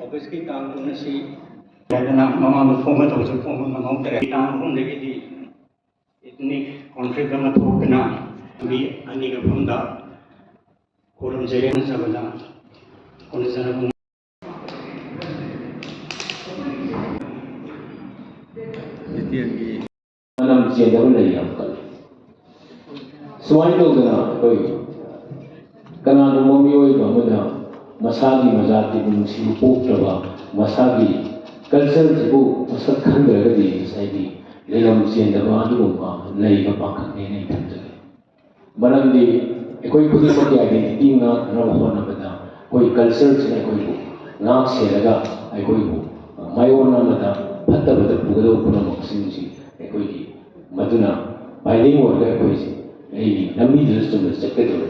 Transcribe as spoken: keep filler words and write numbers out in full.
ꯑꯣꯒꯁꯀꯤ ꯇꯥꯡ ꯀꯨꯟ ꯑꯁꯤ ꯍꯥꯏꯗꯅ ꯃꯃꯥꯡꯗ ꯐꯣꯡꯒꯗꯧꯕꯁꯨ ꯐꯣꯡꯕ ꯉꯝꯍꯧꯗ꯭ꯔꯦ꯫ ꯇꯥꯡ ꯑꯍꯨꯝꯗꯒꯤꯗꯤ ꯏꯊꯅꯤꯛ ꯀꯣꯟꯐ꯭ꯂꯤꯛ ꯑꯃ ꯊꯣꯛꯇꯅ ꯃꯤ ꯑꯅꯤꯒꯤ ꯃꯐꯝꯗ ꯈꯨꯔꯨꯝꯖꯔꯤ꯫ ꯍꯣꯠꯅꯖꯕꯗ ꯍꯣꯠꯅꯖꯔꯕ ꯃꯅꯝ ꯆꯦꯟꯗꯕ ꯂꯩ ꯌꯥꯝ ꯀꯜꯂꯤ꯫ ꯁꯨꯃꯥꯏꯅ ꯇꯧꯗꯅ ꯑꯩꯈꯣꯏ ꯀꯅꯥꯒꯨꯝꯕ ꯃꯤꯑꯣꯏꯕ ꯑꯃꯗ ꯃꯁꯥꯒꯤ ꯃꯖꯥꯇꯤꯕꯨ ꯅꯨꯡꯁꯤꯕ ꯄꯣꯛꯇ꯭ꯔꯕ, ꯃꯁꯥꯒꯤ ꯀꯜꯆꯔꯁꯤꯕꯨ ꯃꯁꯛ ꯈꯪꯗ꯭ꯔꯒꯗꯤ ꯉꯁꯥꯏꯒꯤ ꯂꯩꯔꯝ ꯆꯦꯟꯗꯕ ꯑꯗꯨꯒꯨꯝꯕ ꯂꯩꯕ ꯄꯥꯈꯛꯅꯦꯅ ꯑꯩ ꯊꯝꯖꯒꯦ꯫ ꯃꯔꯝꯗꯤ ꯑꯩꯈꯣꯏ ꯈꯨꯗꯤꯡꯃꯛꯀꯤ ꯑꯥꯏꯗꯦꯟꯇꯤꯇꯤ ꯉꯥꯛꯅꯅꯕ ꯍꯣꯠꯅꯕꯗ ꯑꯩꯈꯣꯏ ꯀꯜꯆꯔꯁꯤꯅ ꯑꯩꯈꯣꯏꯕꯨ ꯉꯥꯛ ꯁꯦꯜꯂꯒ ꯑꯩꯈꯣꯏꯕꯨ ꯃꯥꯏꯑꯣꯟ ꯑꯃꯗ ꯐꯠꯇꯕꯗ ꯄꯨꯒꯗꯧꯕ ꯄꯨꯝꯅꯃꯛꯁꯤꯡꯁꯤ ꯑꯩꯈꯣꯏꯒꯤ ꯃꯗꯨꯅ ꯕꯥꯏꯟꯗꯤꯡ ꯑꯣꯏꯔꯒ ꯑꯩꯈꯣꯏꯁꯤ ꯑꯩꯒꯤ ꯂꯝꯕꯤꯗꯨꯗ ꯆꯨꯝꯅ ꯆꯠꯀꯗꯧꯔꯦ꯫